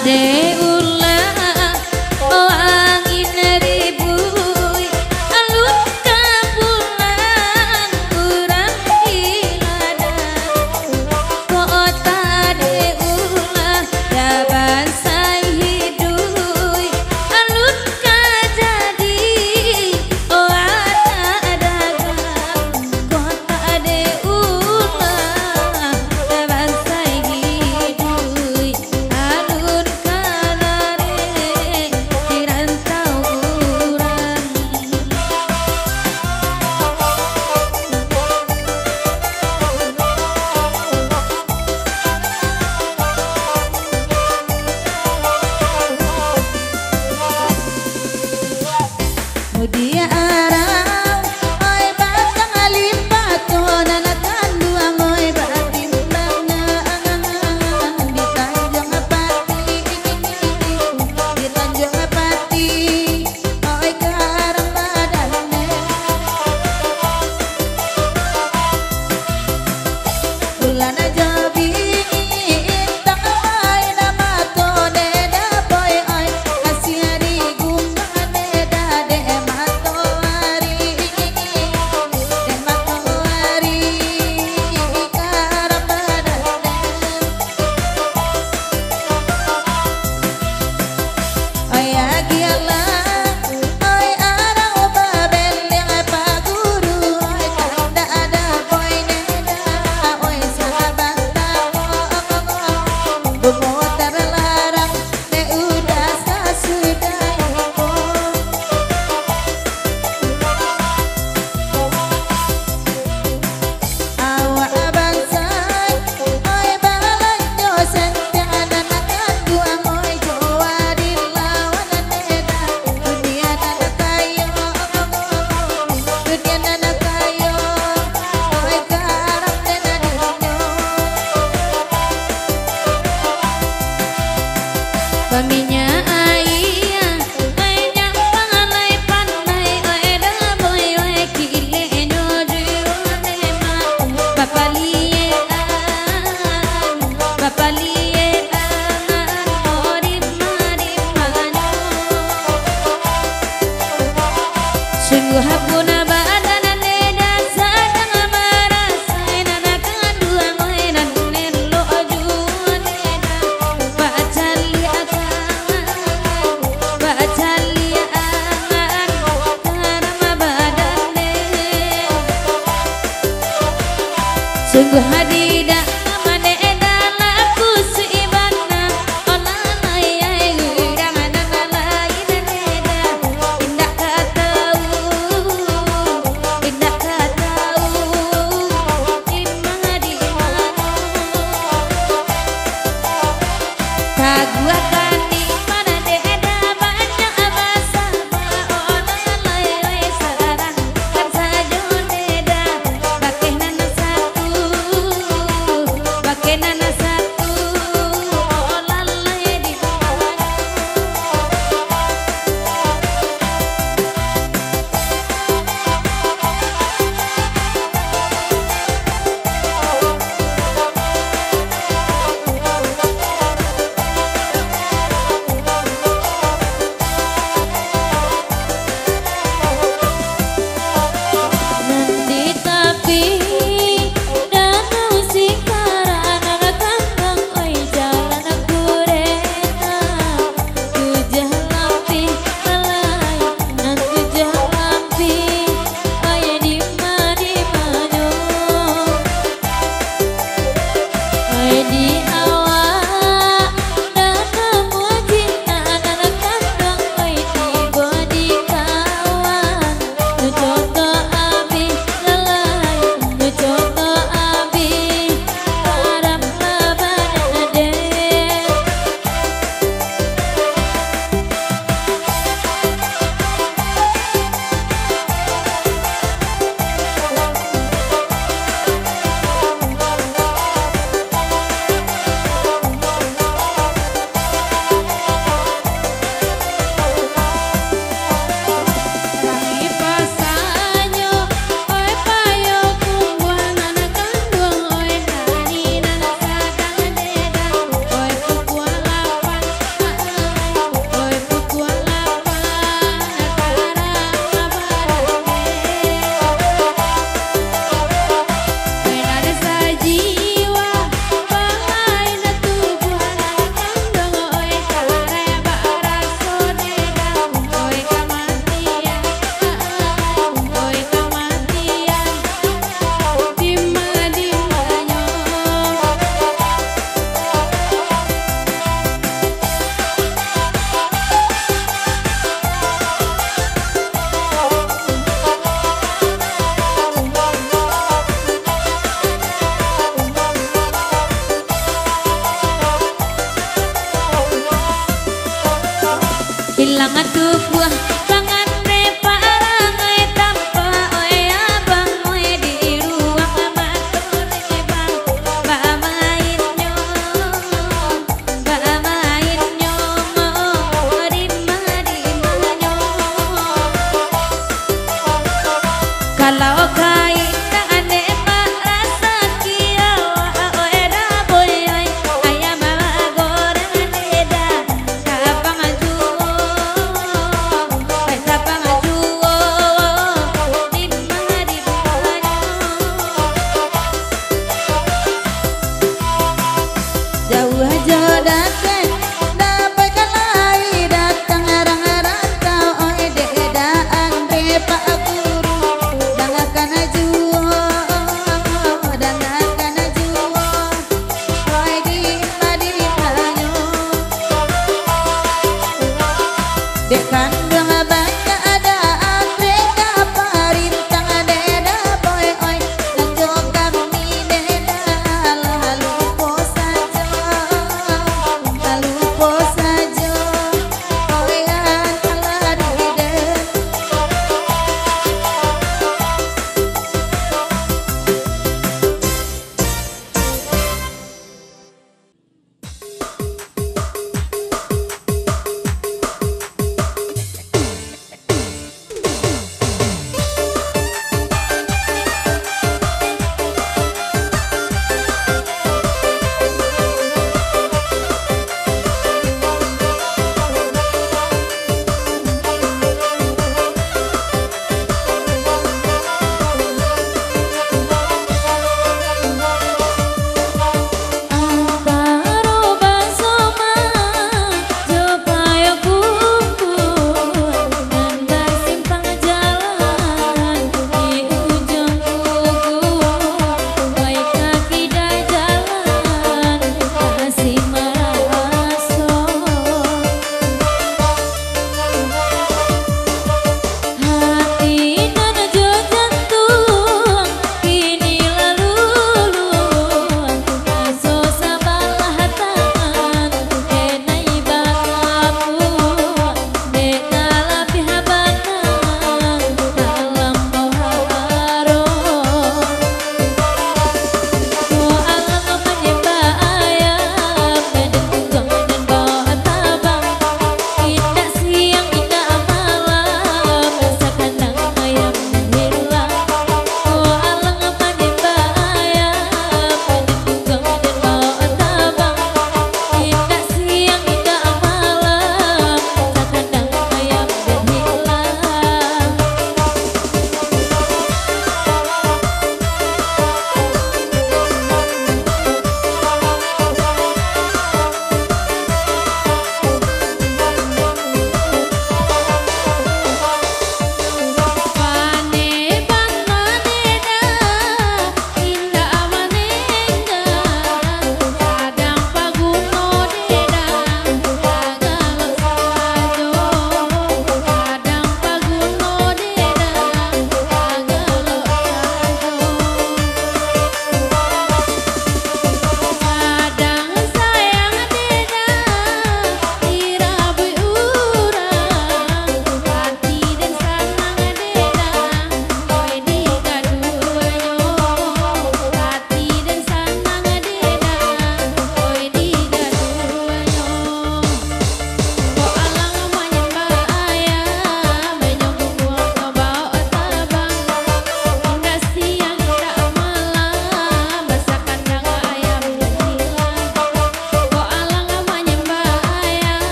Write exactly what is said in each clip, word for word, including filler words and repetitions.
Dek ulah angin ribuik, alun ka pulang urang di ladang. Kok tadek ulah daban sai hiduik, alun ka jadi oak dagang. Kok tadek ulah daban sai hiduik, alun ka lareh di rantau urang. Mudiak arau, oi batang limbah tu, nan kanduang, oi batimbang di Tanjuang Pati, di Tanjuang Pati, oi karang badan. Bulan jo bintang main mato ne da boy oi, asia di gumbang ne da dek matoari, dek matoari karang badan. Oi agialah, oi arau babeleng paguru, oi tanda ada boy neda, oi sahabat tawo, bungo taralarang, ne udah sasudah ko. Awak bansai, oi balanjo sentiang nan kanduang, oi jua dilawan neda. Dunia nan kayo, dunia nan kayo, oi karang neda dinyo. Paminyak aia, ai nyampang lai pandai, oi da boy, oi kileknyo juo ne mah. Bapaliekan, bapaliekan, oi di ma, di manyo. Sungguah pun badan neda sadang marasai, nan kanduang oi nan elok juo neda. Bacaliak angan, bacaliak angan, karang badan ne. Sungguah di dalam neda laku si bana, olah lai ai urang nan lain neda. Indak ka tau, indak ka tau, di ma, di mano. Taguah kani mana dek eda banyak basa, baolah lai sarang kan sajo deda, bakeh nan satu, Tangan tubuah, tangan repa, alangai tampa, oi abang, oi di ruang mato lebang, bamainnyo, bamainnyo, di ma, di manyo. Kalau kain tak ande mak rasaki awak, oi dah boy, oi, ayam bagoreng ande dah. Tapang juo, ai tapang juo, di ma, di manyo. Jauah jo dakek, dapek ka lai datang rang-rang tau, oi dek daan repa guru. Dangakan juo, dangakan juo. Oi, di ma, di manyo. Dek kanduang banyak ada atrek ka parintang, dek dah boy, oi. Lanjo kami dek dah lah lupo sajo, lah lupo sajo. Oi, alah di dek.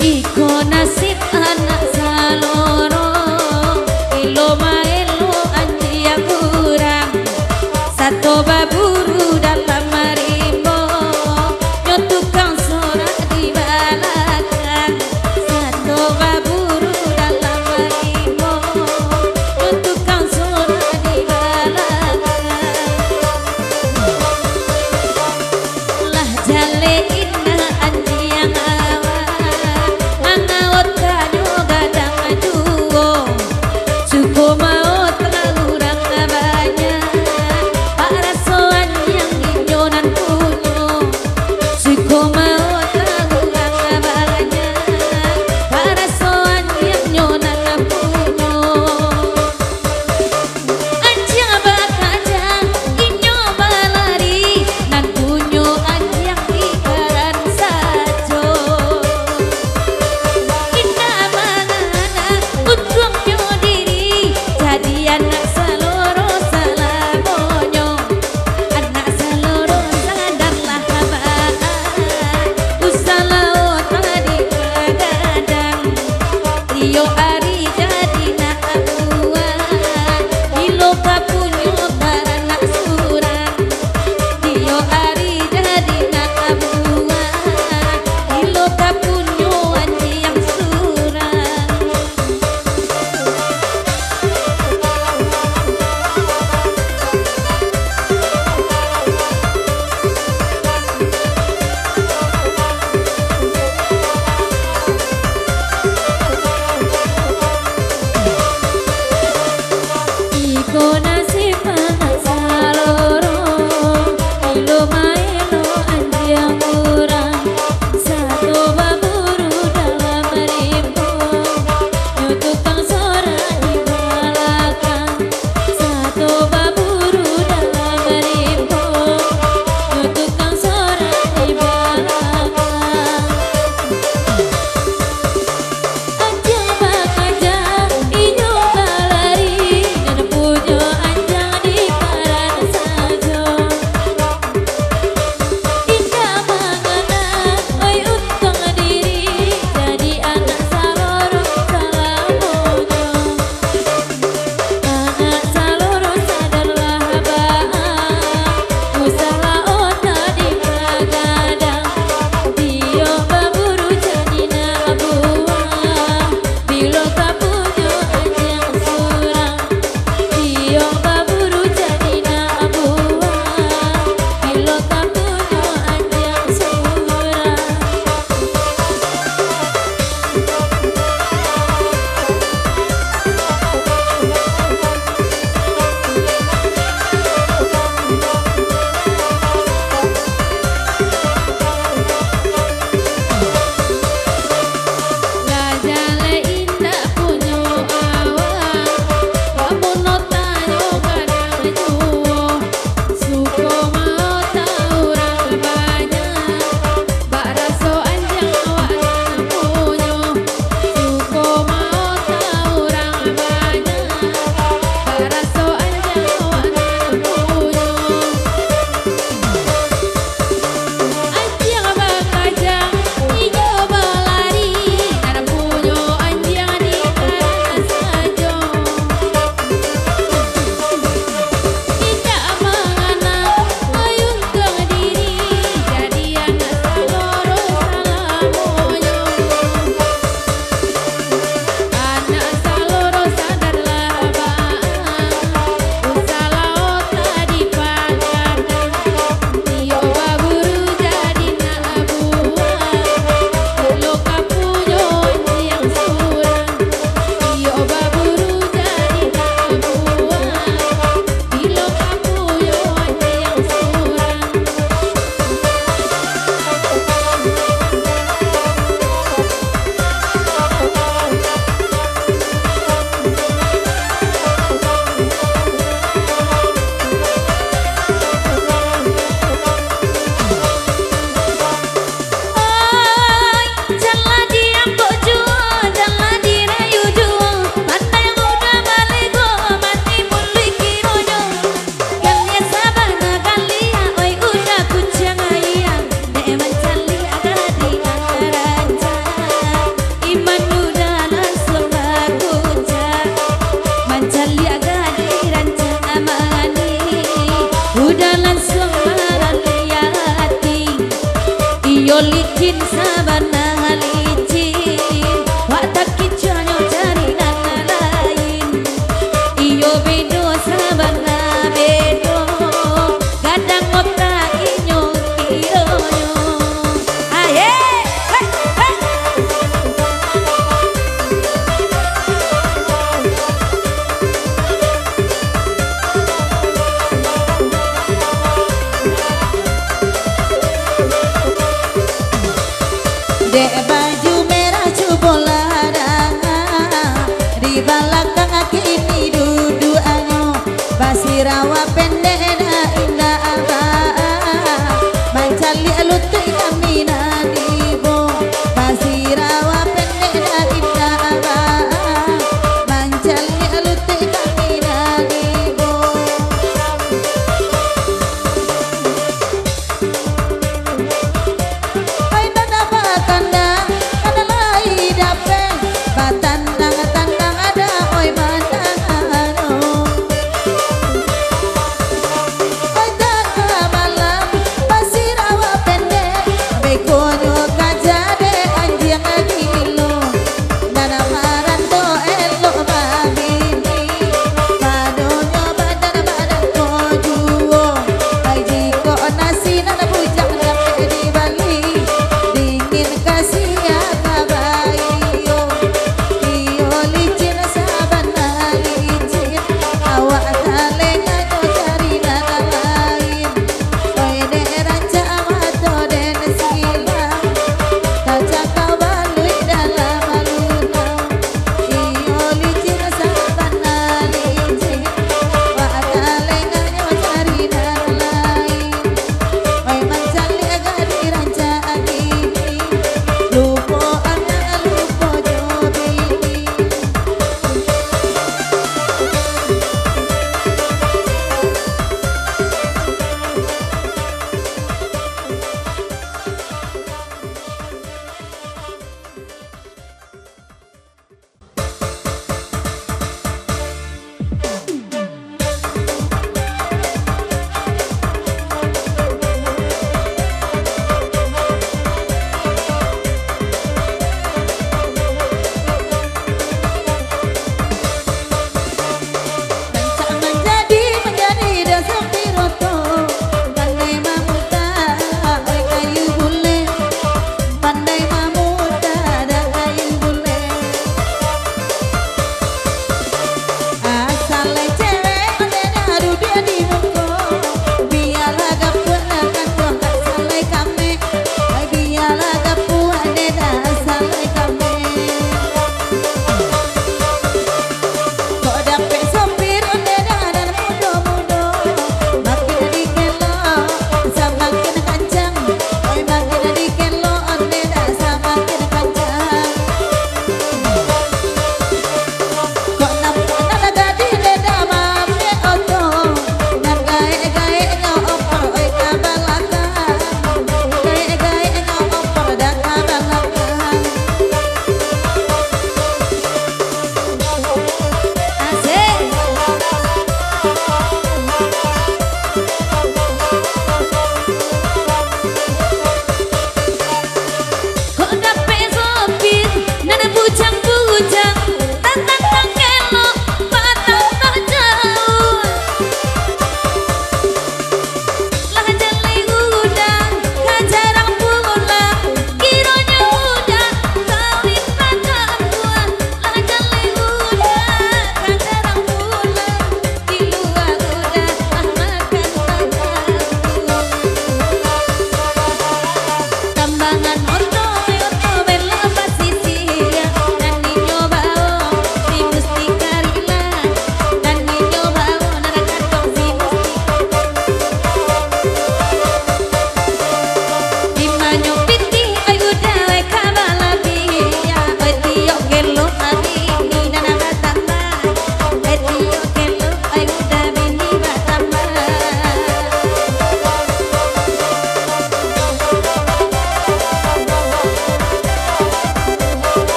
Iko nasib anak salorong, ilo maelo anjiang urang, sato baburu dalam rimbo, nyo tukang sorak di balakang, sato baburu dalam rimbo, nyo tukang sorak di balakang. Lah jaleh indak anjiang awak, mangaot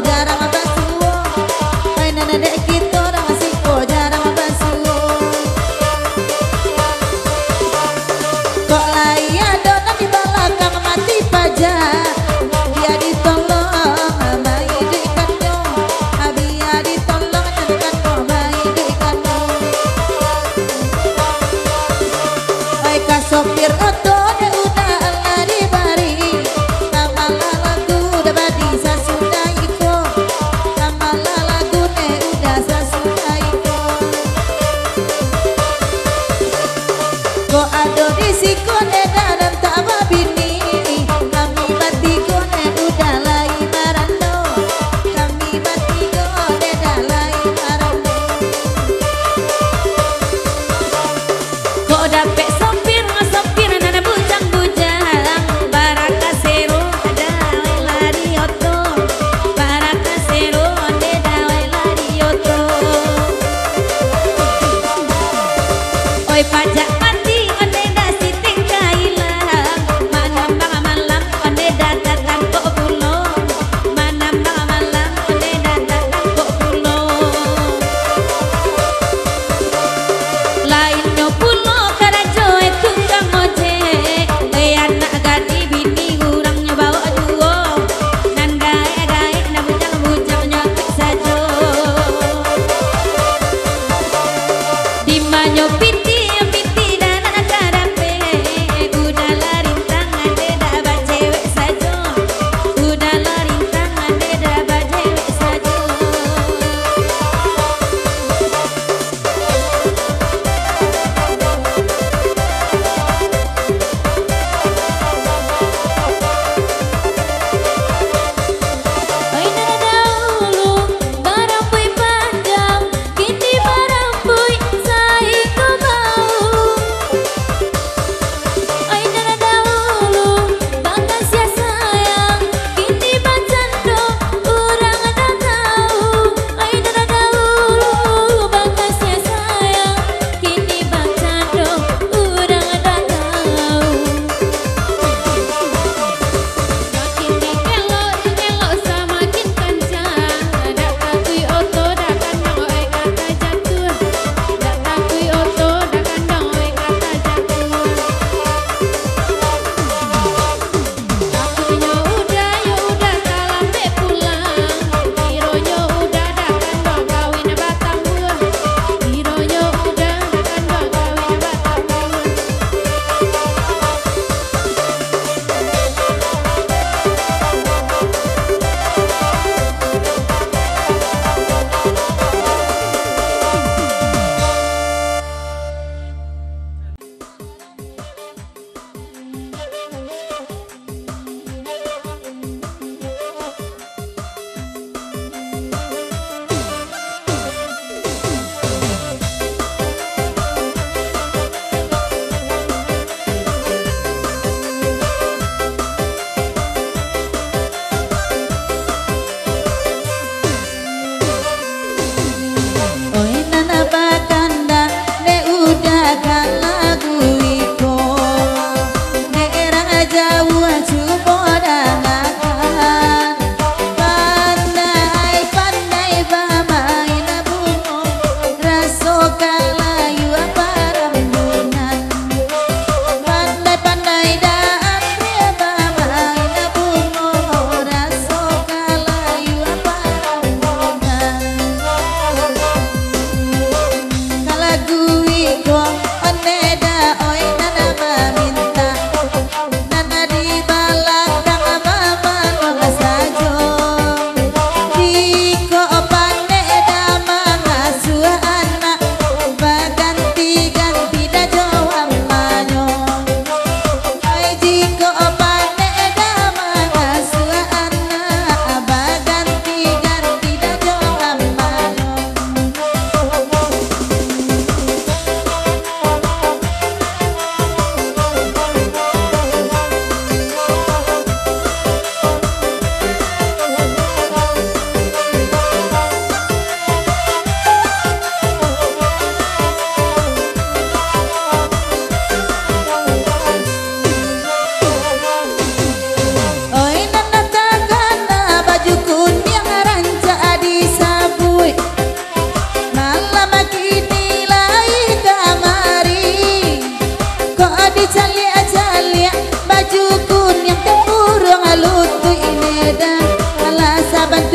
jarang basuo. Ai nan dek kito urang siko jarang basuo. Kok lai ado nan di balakang mati paja, bia ditolong maiduikkannyo, bia ditolong nan kano maiduikkannyo. Oi ka sopir oto dek uda lah dibari, tamalah lagu da badi sasudah iko.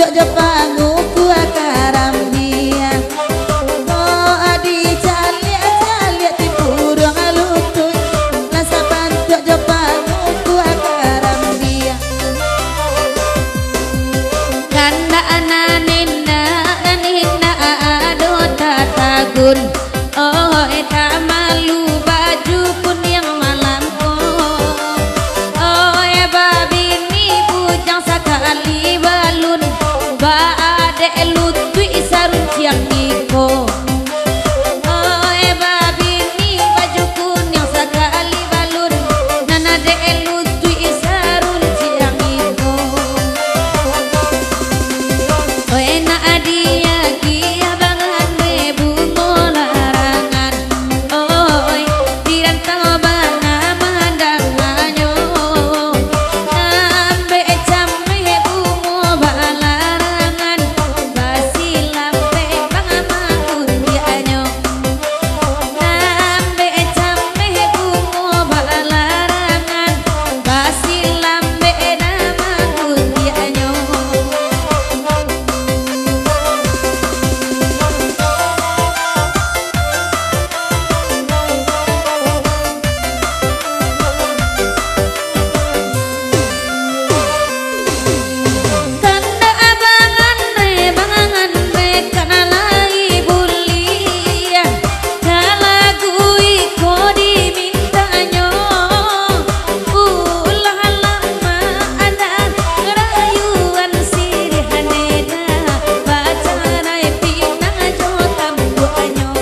Dek jo panguku karambia. Kok dicaliak-caliak ti buruang lutuik, lah sabantuak jo panguku karambia. Kandak anak nenak, nenak ado tatagun. Oi, tak malu baju kuniang malam ko. Oi, babini bujang sakali balun, baadek lutuik sarunciang iko. Oi, babini baju kuniang sakali balun, nan adek lutuik sarunciang iko. Oi, nak diagiah bangan dek bungo larangan. Oi, di rantau bana mandanganyo. Ambek cameh bungo balarangan, basilam bek bang makundiaknyo. Ambek cameh bungo balarangan, basilam bek makundiaknyo. Kandak abangan re, bangan re, kana lai buliah. Kalagu iko dimintanyo, ulah lama ada rayuan siriah neda, bacarai pinang jo tampuaknyo.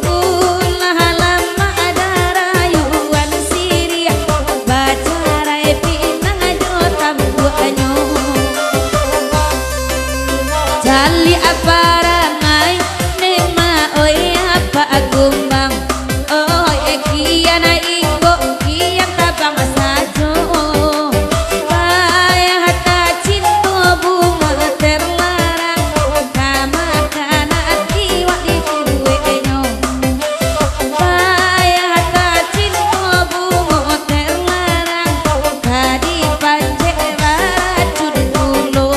Ulah lama ada rayuan siriah, bacarai pinang jo tampuaknyo. Caliak parangai, nemak oi, apak gumbang. Oi, kian inggok, kian tabang sajo. Payah tacinto bungo terlarang, ka makanan iwak dibueknyo. Payah tacinto bungo terlarang, ka dipancek racun pulo.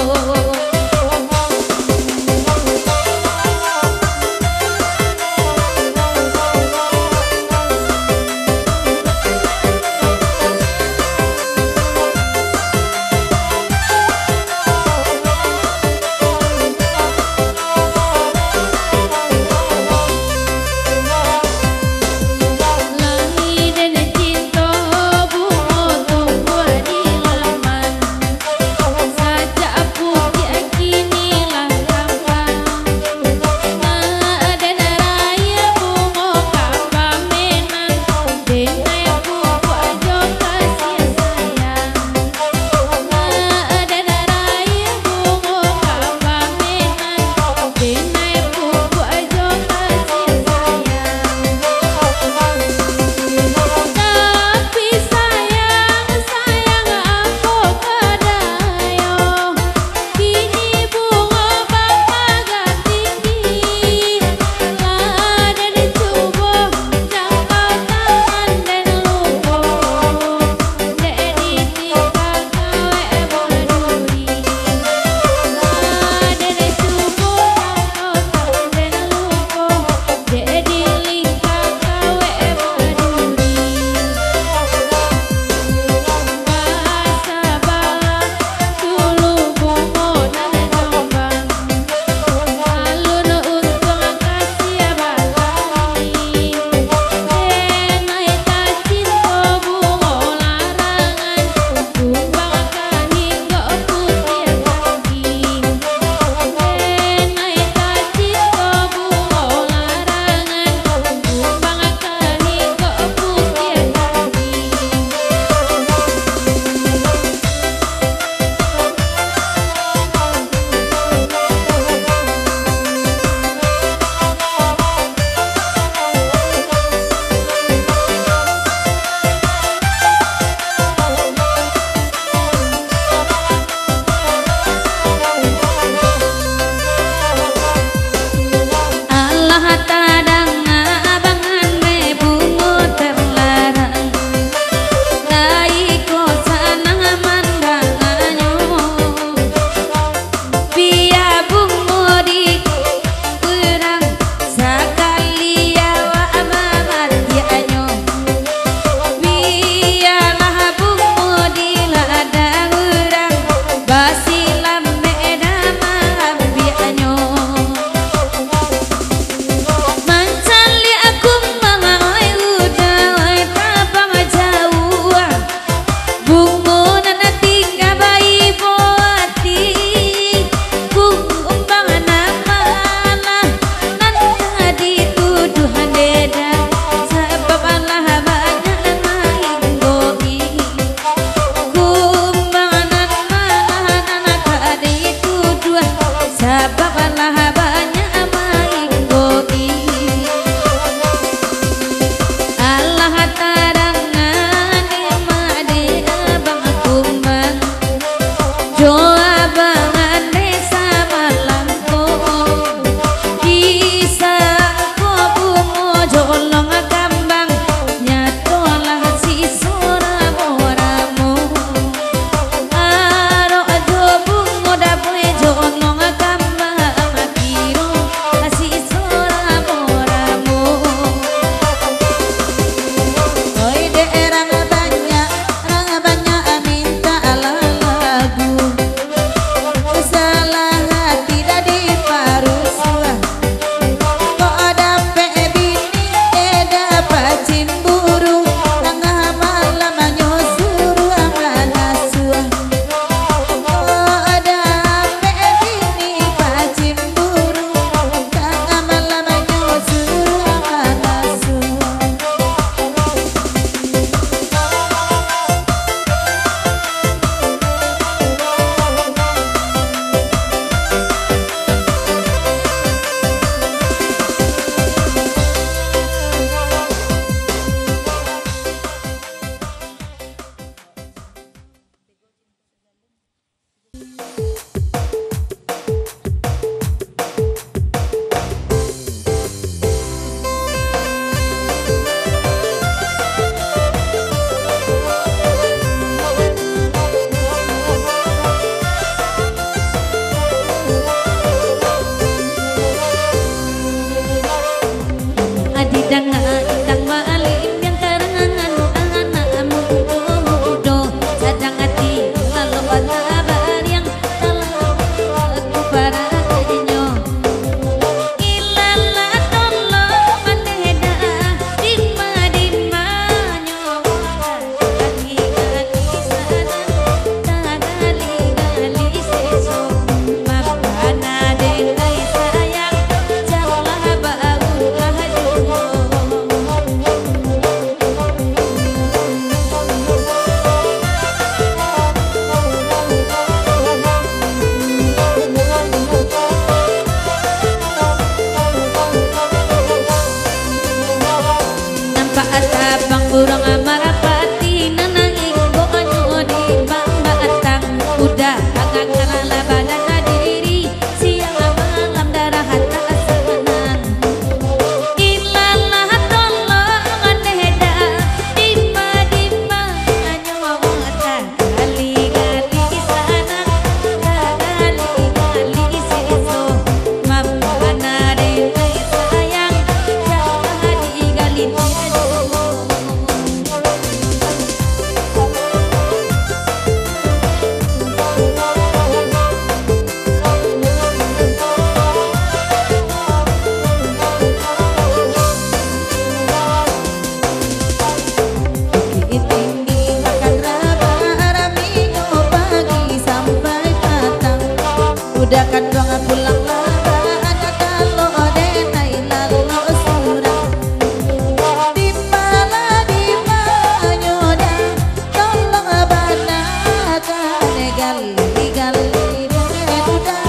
Dah kanduang pulang lah, anak talok denai lalok surang. Di ma lah, di manyo dah, tolong bana kan gali-gali dek duda,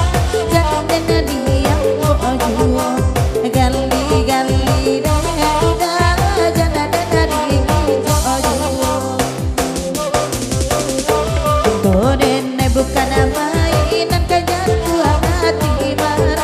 jan den diambo juo. Gali-gali dek duda, jan den diambo juo. Ko den bukan mainan, ka jatuah hati mah.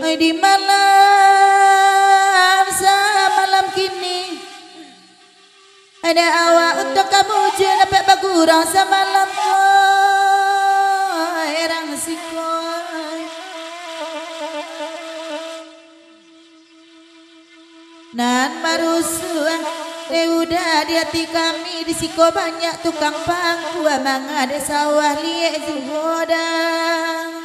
Ai, di malam samalam kini, ado awak untuak ka mujua dapek bagurau samalam ko, erang siko. Nan marusuah dek uda di ati kami, di siko banyak tukang pangkua, mangade sawah liek juo dah.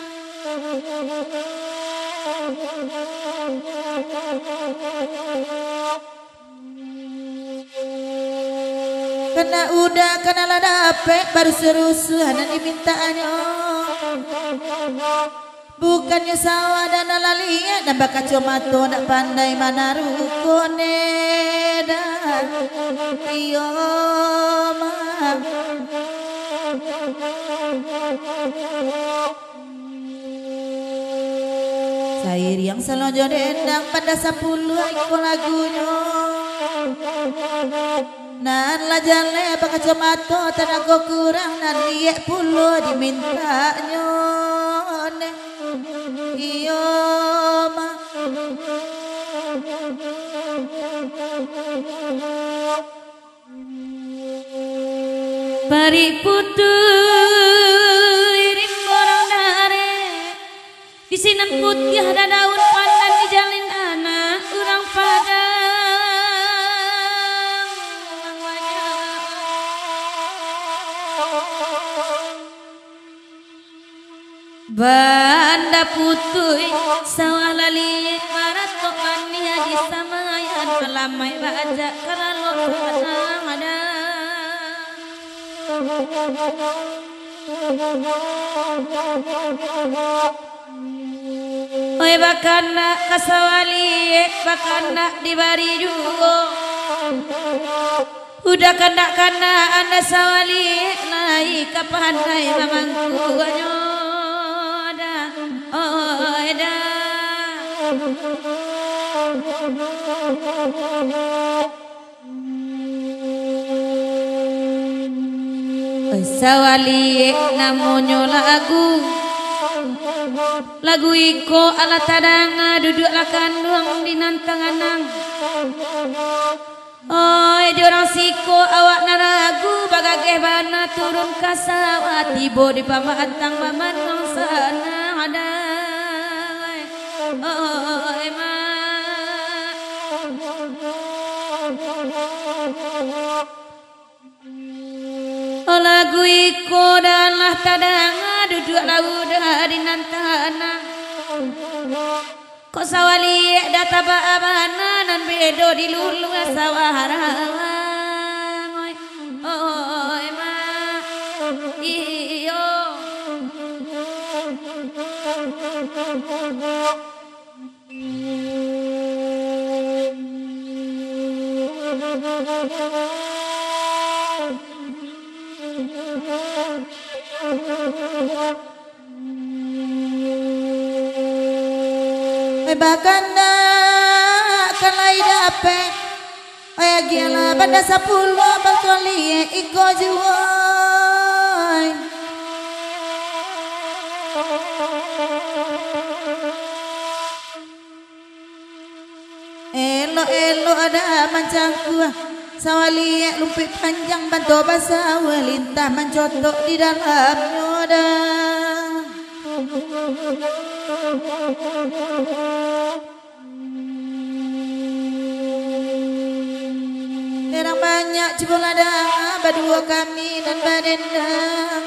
Kana uda, kana lah dapek, barusuah-rusuah nan dimintaknyo. Bukannyo sawah nan lah liek, nan bakacomato ndak pandai manaruko ne dah. Iyo, mah. Sairiang salonjo dendang, panda sapuluah iko lagunyo. Nan lah jaleh bakacomato, tanago kurang, nan liek pulo dimintaknyo ne. Iyo, mah. Parik putuih rimbo urang dareh, di sinan putiah dadaun pandan, dijalin anak urang Padang. Banda putuih sawah laliek, maratok baniah di samayan, malamaik bajak ka lalok tanah madan. Oi, bakanak ka sawah liek, bakanak dibari juo. Uda kandak-kandak anak sawah liek, lai ka pandai mamangkuanyo dah, oi dah. Oi, sawah liek namonyo lagu. Lagu iko alah tadanga, duduaklah kanduang di nan tanganang. Oi, di urang siko awak nan ragu, bagageh bana turun ka sawah, tibo di pamatang bamanuang sanang adai. Oi, mak. Oh, lagu iko dah lah tadanga, duduak laudah di nan tanah. Kok sawah liek dah tabaa bana, nan bedo di luluah sawah rawang. Oi, oi, mak. Iyo. Oi, bakanak ka lai dapek. Oi, agiahlah banda sapuluah bakoli iko juo. Elok-elok adat mancangkuah, sawah liek lumpuik panjang, banto basawah lintah mancotok di dalamnyo dah. Terang banyak cubolah dah baduo kami nan badendang.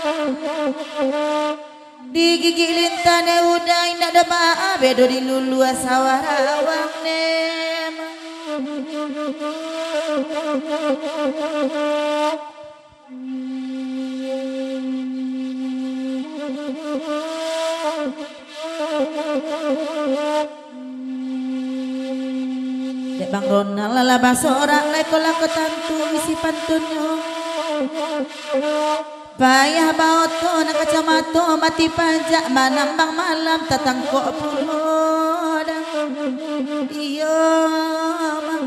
Digigik lintah dek uda indak domaah, bedo di luluah sawah rawang ne. Dek Bang Ronald lah basorak, lai ko lah ko tantu isi pantunnyo. Payah baoto nan kacamato mati pajak, manambang malam tatangkok pulo dah. Iyo, Bang.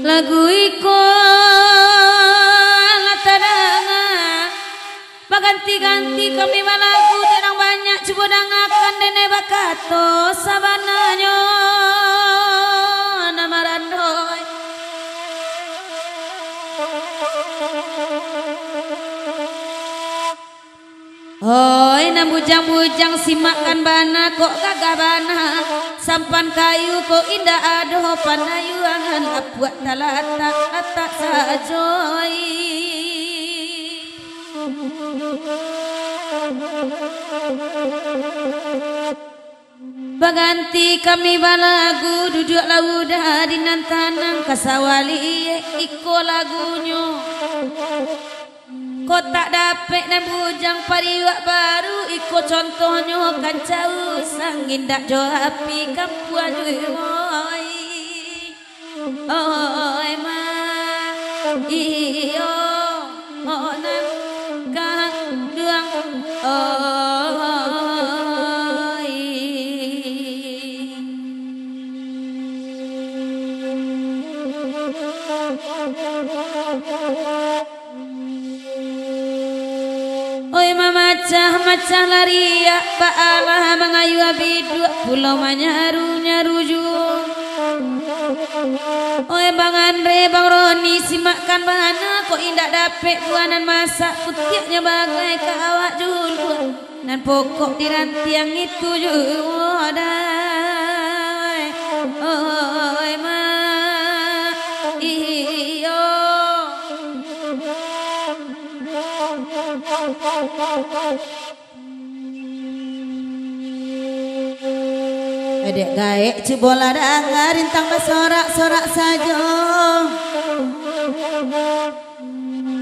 Lagu iko lah tadanga, baganti-ganti kami balagu, dek nan banyak cubo dangakan, denai bakato sabananyo nan marandoi. Oi, nan bujang-bujang, simakkan bana, kok gagah bana, sampan kayu kok indak ado, pandayuangan lapuak talatak-latak sajo, oi. Baganti kami balagu, duduaklah uda di nan tanang, ka sawali iko lagunyo. Kok tak dapek nan bujang pariwak baru, iko contohnyo kancau sangin dak jo api, kampuan oi. Oi, ma, iyo, oh, nan kanduang, oi. Oi, mamacah-macah lariak, baalah mangayua biduak, pulo manyaru-nyaru juo. Oi, Bang Andre, Bang Roni, simakkan bana, kok indak dapek buah nan masak, kutiaknyo bagai ka awak juluak. Nan pokok di rantiang itu juo dai. Oi, ma, iyo. Dek gaek, cubolah danga, rintang basorak-sorak sajo.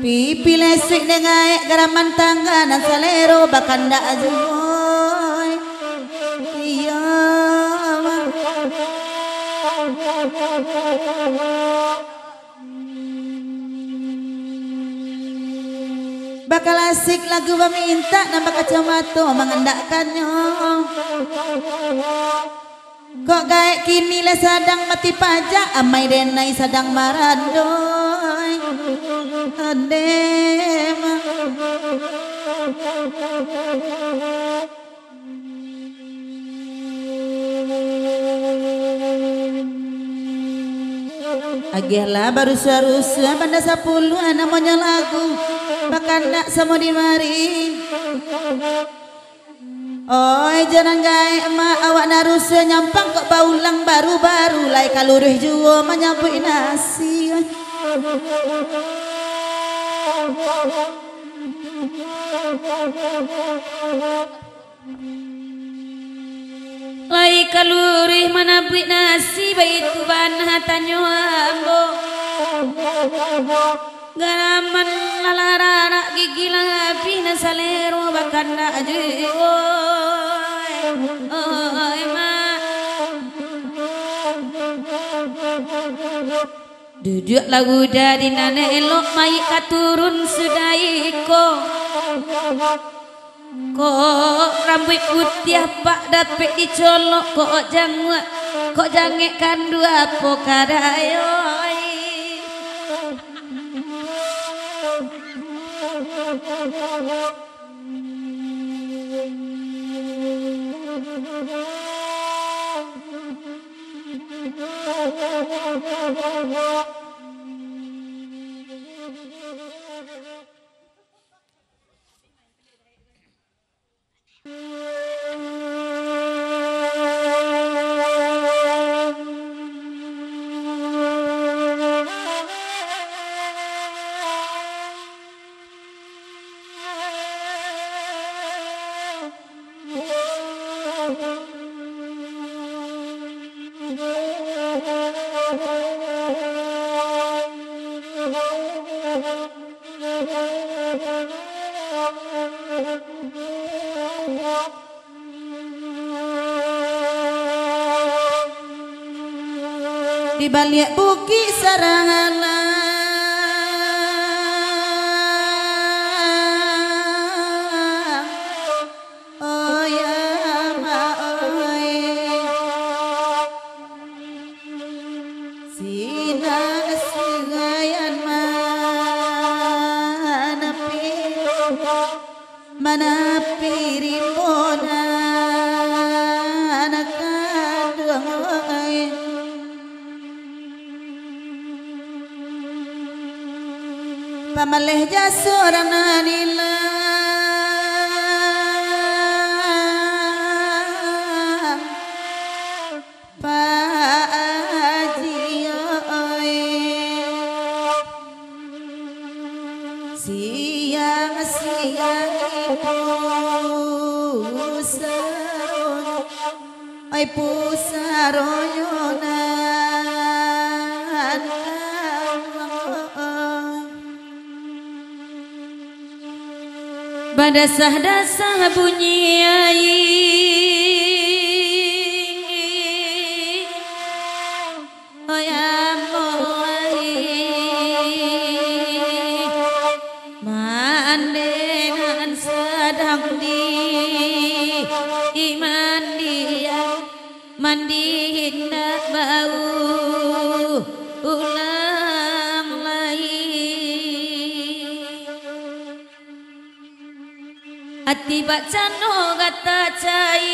Pipi lesuik dek gaek, garaman tangga nan salero bakandak juo. Iyo. Bakalasik lagu bamintak, nan bakacamato mangandakannyo. Kok gaek kini lah sadang mati pajak, amai denai sadang marandoi. Adema. Agiahlah barusuah-rusuah, banda sapuluah namonyo lagu, bakandak samo di mari. Oi, jo nan gaek, Mak, awak nan rusuah nyampang kok baulang baru-baru, lai ka luruih juo manyabuik nasi. Lai ka luruih manabuik nasi, baitu bana tanyo ambo. Garaman lah lararak, gigi lah abih, nan salero bakandak juo. Oi, oi, Mak. Duduaklah uda di nan elok, mayik ka turun sudah iko. Kok rambuik putiah pak dapek dicolok, kok janguak, kok jangek kandu apo kadai, oi. Di baliak bukik Sarahalang, oh ya, ma, oi. Sinan singaian manapi, manapi rimbo nan kanduang, oi. Pamaleh jaso urang nan ilang, Pak Aji, oi. Siang-siang ibu saronyo, ai, pusaronyo nan. Badasah-dasah bunyi ai, oi Allah ai, mande nan sadang di mandian. Mandi indak bau ulang lai. Ati bakcando gata cai,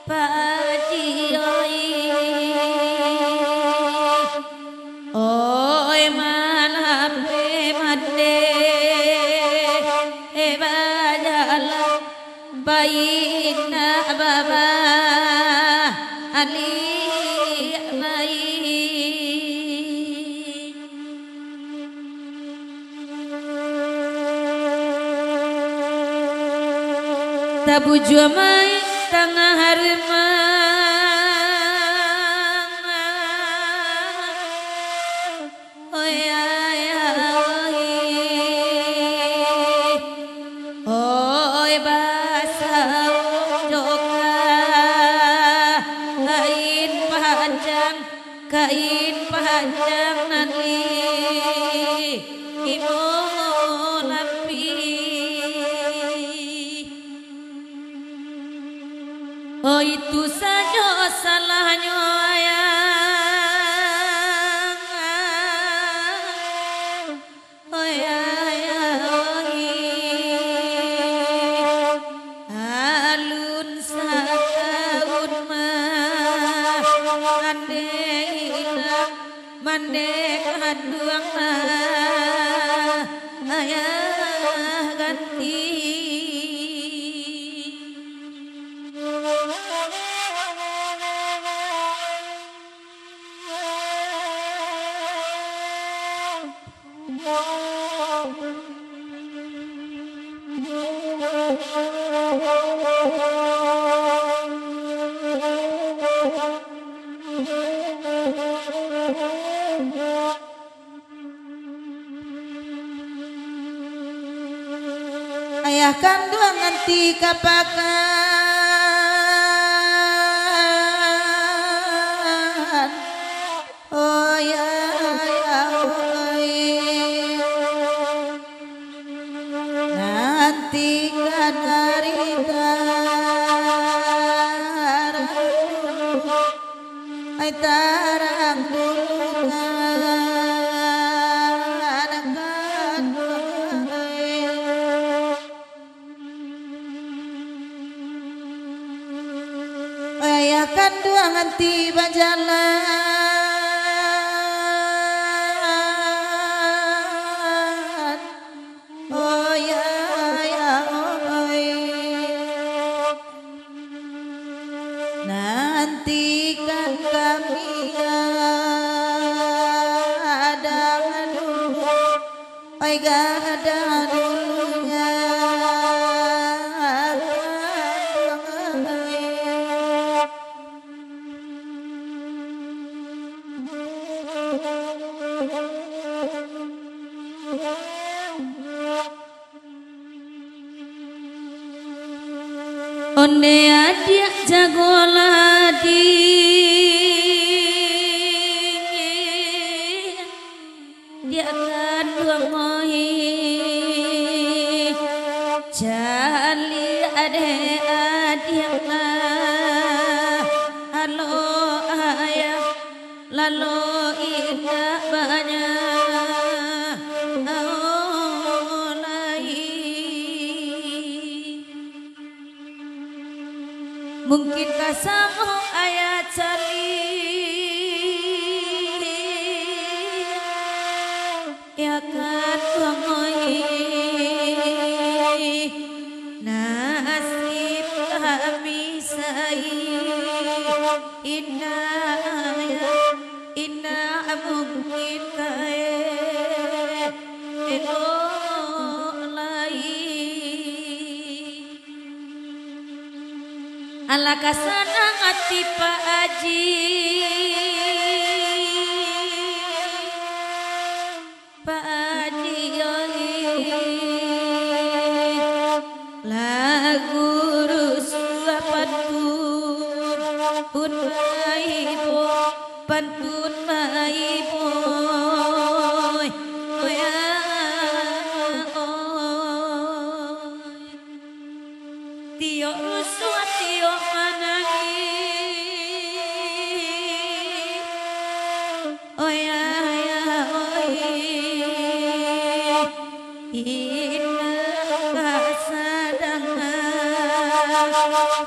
Pak Aji, oi. Oi, malape mande, eh, bajalan, baina baba, aliak baik. Tabujua mai tangah rumah. Oi, ai, ai. Oi, basau jo kain panjang. Kain panjang nan limo lapih. Oh, itu sajo salahnyo, ayah. Oi, ayah, oi. Alun satahun mah, mande indak, mande kanduang mah, ayah ganti. Ayah kanduang nanti ka pakan. Oh ya, ya, oi. Nanti kan ari tarang, ai, tarang dulu kan, kan, oi. Ayah kanduang nanti bajalan. Oh ya, ya, oi. Nantikan kami, ya, ada dulu. Pai gadang dulu, nya. Onde adiak jago ladi, diak kanduang oi. Caliak dek adiak lah, alo ayah. Lalu indak banyak lai. Mungkin ka samo ayah caliak. Ya kan, Bang Oi, nasib kami sai, indak, indak mungkin ka elok lai. Alangkah sanang ati Pak Aji. Pak Aji oi, lah gurusuah pantun, pun baibo, pantun baibo, oi, oi, oi. Tiok rusuah, tiok manangih. Oi, ayah, oi. Indak ka sadang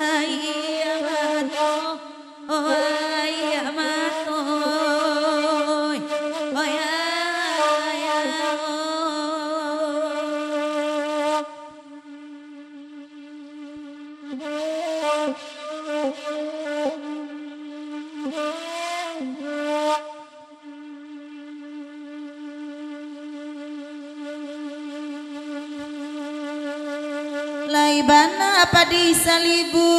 aia mato. Oi, aia mato. Oi, ayah, oi. Lai bana padi salibu,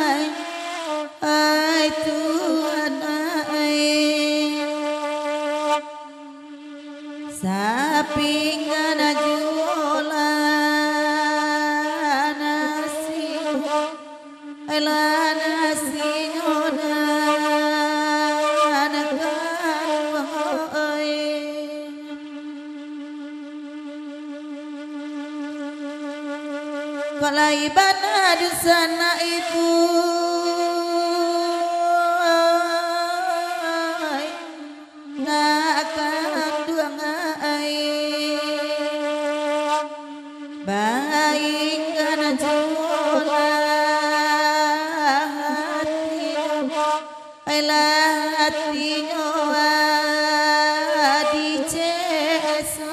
ai, ai, Tuhan, ai. Sapinggan juo lah nasi, lah nasinyo nan kaduo, oi. Kok lai bana dunsanak ibu, ai, nak kanduang ai, baikkan juo lah atinyo, ai, lah atinyo, adi cesoi.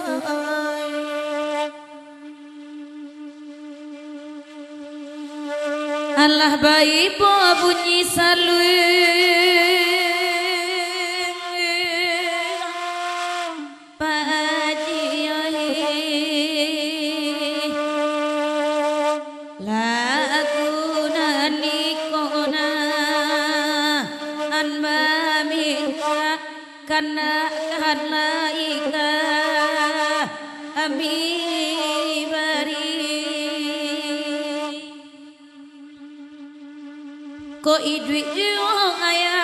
Alah baibo bunyi saluang, Pak Aji oi. Lagu nan iko nan bamintak, kandak kan lai ka kami bari. Kok iduik juo ayah